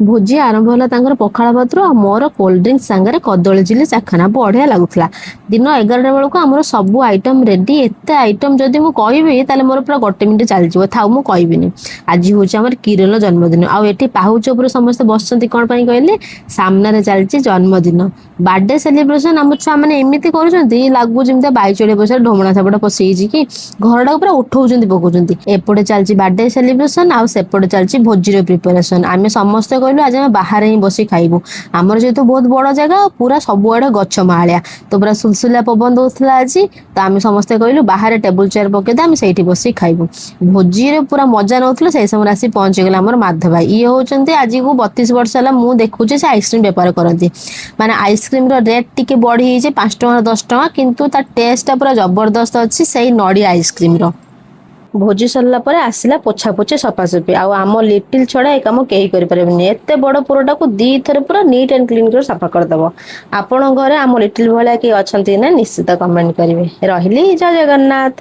ଭୋଜି ଆରମ୍ଭ ହେଲା ତାଙ୍କର ପଖାଳ ଭାତରୁ ଆଉ ମୋର କୋଲ୍ଡ ଡ୍ରିଙ୍କସ୍ ସାଙ୍ଗରେ କଦଳୀ ଚିଲି ଚାଖନା ବଢିଆ ଲାଗୁଥିଲା। ଦିନ 11ଟା ବେଳକୁ ଆମର ସବୁ ଆଇଟମ ରେଡି। ଏତେ ଆଇଟମ ଯଦି ମୁଁ କହିବି, ତାହେଲେ ମୋର ପୁରା ଗୋଟେ ମିନିଟ୍ ଚାଲିଯିବ। ଥାଉ, ମୁଁ କହିବିନି। ଆଜି ହଉଛି ଆମର କିରଣ ଜନ୍ମଦିନ। ଆଉ ଏଠି ପାହୁଚ ଉପରେ ସମସ୍ତେ ବସିଛନ୍ତି କଣ ପାଇଁ କହିଲେ, ସାମ୍ନାରେ ଚାଲିଛି ଜନ୍ମଦିନ ବାର୍ଥଡେ ସେଲିବ୍ରେସନ। ଆମ ଛୁଆ ମାନେ ଏମିତି କରୁଛନ୍ତି, ଲାଗୁଛି ଯେମିତି ବାଇଚଳି ପଇସାରେ ଢୋମଣା ସାପଟା ପଶିଯାଇଛି କି, ଘରଟାକୁ ପୁରା ଉଠଉଛନ୍ତି ପକଉଛନ୍ତି। ଏପଟେ ଚାଲିଛି ବାର୍ଥଡେ ସେଲିବ୍ରେସନ ଆଉ ସେପଟେ ଚାଲିଛି ଭୋଜିର ପ୍ରିପାରେସନ। ଆମେ ସମସ୍ତେ କହିଲୁ, ଆଜି ଆମେ ବାହାରେ ହିଁ ବସି ଖାଇବୁ। ଆମର ଯେହେତୁ ବହୁତ ବଡ ଜାଗା ଆଉ ପୁରା ସବୁଆଡେ ଗଛ ମାହାଳିଆ, ତ ପୁରା ସୁଲସୁଲିଆ ପବନ ଦଉଥିଲା ଆଜି। ତ ଆମେ ସମସ୍ତେ କହିଲୁ, ବାହାରେ ଟେବୁଲ ଚେୟାର ପକେଇଦେ, ଆମେ ସେଇଠି ବସି ଖାଇବୁ। ଭୋଜିରେ ପୁରା ମଜା ନଉଥିଲୁ, ସେଇ ସମୟରେ ଆସି ପହଞ୍ଚିଗଲା ଆମର ମାଧବ ଭାଇ। ଇଏ ହଉଛନ୍ତି, ଆଜିକୁ 32 ବର୍ଷ ହେଲା ମୁଁ ଦେଖୁଛି, ସେ ଆଇସ୍କ୍ରିମ ବେପାର କରନ୍ତି। ମାନେ ଆଇସ୍କ୍ରିମ ର ରେଟ୍ ଟିକେ ବଢିଯାଇଛି, 5 ଟଙ୍କା 10 ଟଙ୍କା, କିନ୍ତୁ ତା ଟେଷ୍ଟଟା ପୁରା ଜବରଦସ୍ତ ଅଛି ସେଇ ନଡ଼ିଆ ଆଇସ୍କ୍ରିମ ର। ଭୋଜି ସରିଲା ପରେ ଆସିଲା ପୋଛା ପୋଛି, ସଫାସଫି। ଆଉ ଆମ ଲିଟିଲ ଛଡା ଏ କାମ କେହି କରିପାରିବେନି। ଏତେ ବଡ ପୁରଟାକୁ ଦି ଥର ପୁରା ନିଟ୍ ଆଣ୍ଡ କ୍ଲିନ୍ କରି ସଫା କରିଦବ। ଆପଣଙ୍କ ଘରେ ଆମ ଲିଟିଲ ଭଳିଆ କେହି ଅଛନ୍ତି ନା, ନିଶ୍ଚିତ କମେଣ୍ଟ କରିବେ। ରହିଲି, ଜୟ ଜଗନ୍ନାଥ।